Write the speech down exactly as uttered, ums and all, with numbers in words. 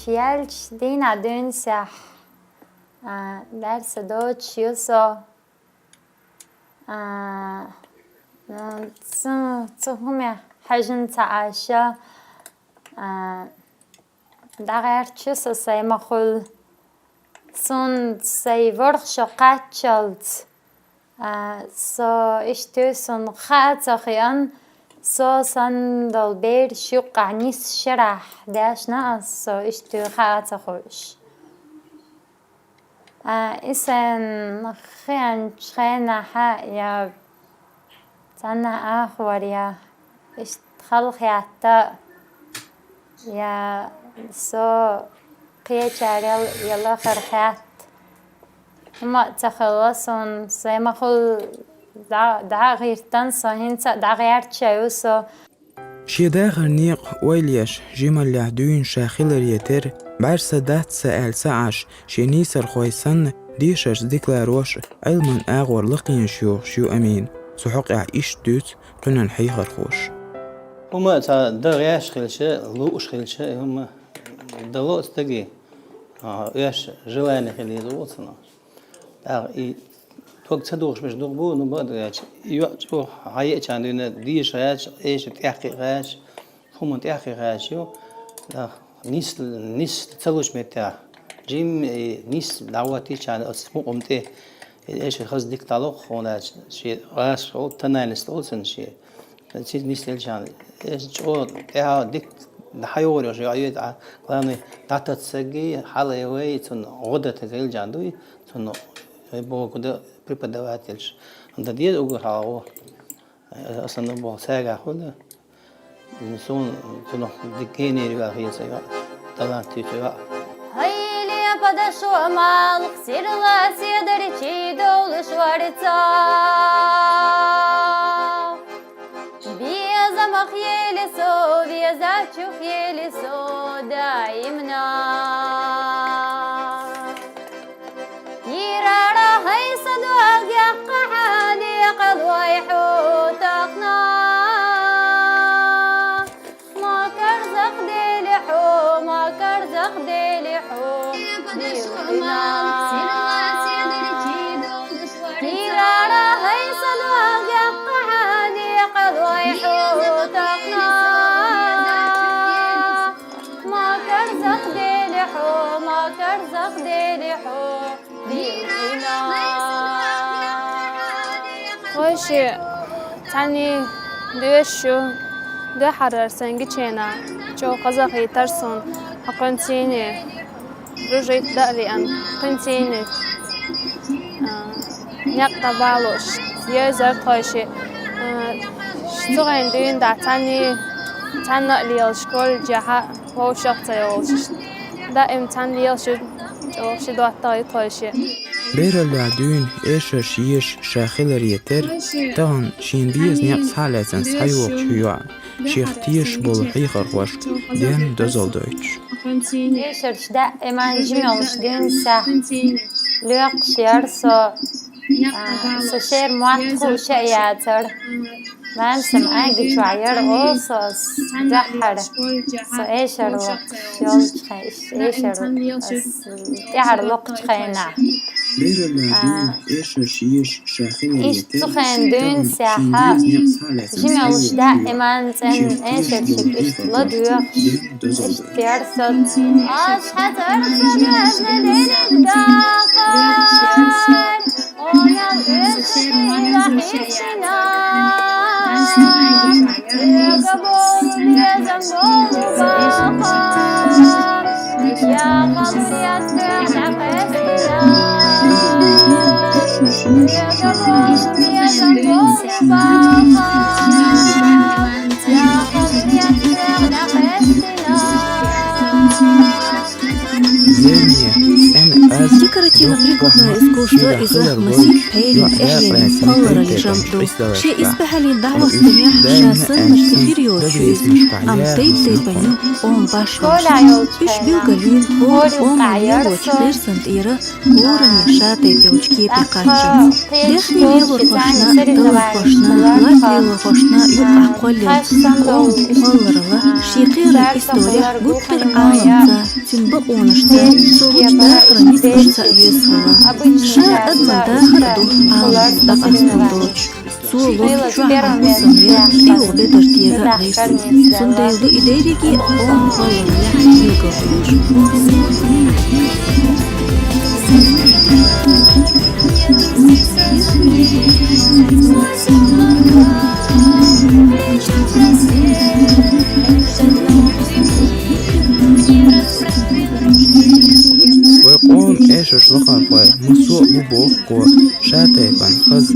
Яьлча дийнахьа дуьйна сехьа, а, бӀаьрса доцуш ю со. А, а, цу, цу хӀуманах хьежна ца Ӏаш, а, дӀагӀерташ ю со сай ма хуьллу. Суна сай ворхӀ шо кхаччалц, а, со иштта суна хаа ца хиъна, со санна долу бераш юккъехь нисса шарахь дешна ас, со иштта хаа ца хууш. А, и сайн хиъначу хенахь я цхьанна агӀор я иштта хала хетта, я со кхечарел я лахара хетта. ХӀума а ца хилла суна, сай ма хуьллу дӀа-, дӀа а гӀиртина со, хӀинца а дӀагӀерташ ю со. Шен дахаран некъа ойла еш, жималлехь дуьйна ша хиларе терра, бӀаьрса дац сан аьлла ца Ӏаш, шен нийсархой санна, дешарца дика ларош, Ӏилман агӀор лакхенаш йохуш ю Амин. Цу хьокъехь иштта дуьйцу кхуьнан хьехархоша. ХӀума а цхьа дан гӀеш хилча, лууш хилча, и хӀума дало а стаге, а, оьш желание хила еза ву цунах. ТӀаккха и тог ца духуш берш дукха бу, ну, бакъ ду аьлча, и йоӀ чӀогӀа хьаеачарна дуьйна, деша гӀерташ, эшар тӀаьхье гӀерташ, хӀуманна тӀаьхье гӀерташ ю. ТӀаккха нис-, нисса ца лучу меттехь, жимма и нисса дӀахӀоттийчарна оцу мукъам тӀе, и эшар хаза дика дӀалокху, хӀунда аьлча шен гӀазкхаша олу, тональность олу цунна шен. Цига нисделчарна, эшна чӀогӀа тӀаьхьа дика дӀахьайогӀур йолуш йоӀ ю, а, главное, дӀататтарг, хьалаайвай, цунна гӀо даттарг хилчарна дуй, цунна вай бохург дан преподавательш. Дан деза уггар хьалха гӀо. Аса ну боху, цаьргахь хуьлу. Суна цунах дика генера ваьлла хета йоӀ, талант юьйцу йоӀ. Хьайли пада шо малх сирла седарчий довлуш варца. Безамах ели со, везачух ели со даимна. Кирара хьайса дог яккха хьан декъалой хьо тахна. Ма карзах дели хьо, ма карзах дели хьо, билхина. Кирара хьайса дог яккха хьан декъалой хьо тахна. Ма карзах дели хьо, ма карзах дели хьо, билхина. Тхойши цхьаьний доьшуш ю, дуьххьара сан гича хенахь чӀогӀа хазахийтар суна, хьо кхуьнцийний дружить дан а веана, кхуьнцийний, а, некъ тӀе балош, йовзар тхойши, а, цу хенахь дуьйна дӀа цхьаьний, цхьаьна а лелаш колледжехь а, вовшах а ца йолуш. Даим цхьаьна лелаш ю, чӀогӀа ши доттагӀий тхойши. Бераллехь дуьйна эшарш еш ша хиларе терра, тахана шена беза некъ схьа а лаьцна схьайогӀуш ю йоӀ, шех тешаш болу хьехархошка денна дозалла дойтуш. Эшарш даиман жима йолуш дуьйна сехьа лоькхуш яра со, а, со шера мотт хууш а яцара. Вайн сан Ӏаьрга чохь яра олу со ас дуьххьара, со эшар локхуш йолчу хен-, эшар ас тӀаьхьара локхучу хенахь. А, иштта цу хенахь дуьйна сехьа, жима йолуш даиман цӀена эшаршка иштта ладоьгӀуш, иштта яра со. Ас хьаьца арца безна дерриг дахар. Декоративно-прикладное искусство иза масийтта пхьейлин тӀехьенна кхолларале жамӀ ду. Ший исбахьален дӀахьостанехьа ша саннарча хир йоацаш я из, ам тайп-тайпанна я къоам башхалаш. Уж билгалъю хӀора къоамал лелоча гӀирсан тӀера хӀаране шатайпа йолча кепе кхаччалца. Даьхни лелорхошна, талархошна, лат лелорхошна юкъахь кхоллалца, къоам кхолларал ший кхеран исторехь гуттара Ӏаламца, цуьнан бакъонашца, цо лучу дахаран ницкъашца а оьзда хилла. Ша адаман дахар а ду Ӏаламца дӀакъасталуш долчу. Цо лоцу чохь хӀусамера тӀейогӀу бедар тега гӀирсина. Цундела ду и дерриге а къоам кхолларалехь билгалдолуш. Вай къоман эшарш лахархой массо а бу боху кхо, шатайпана хаза.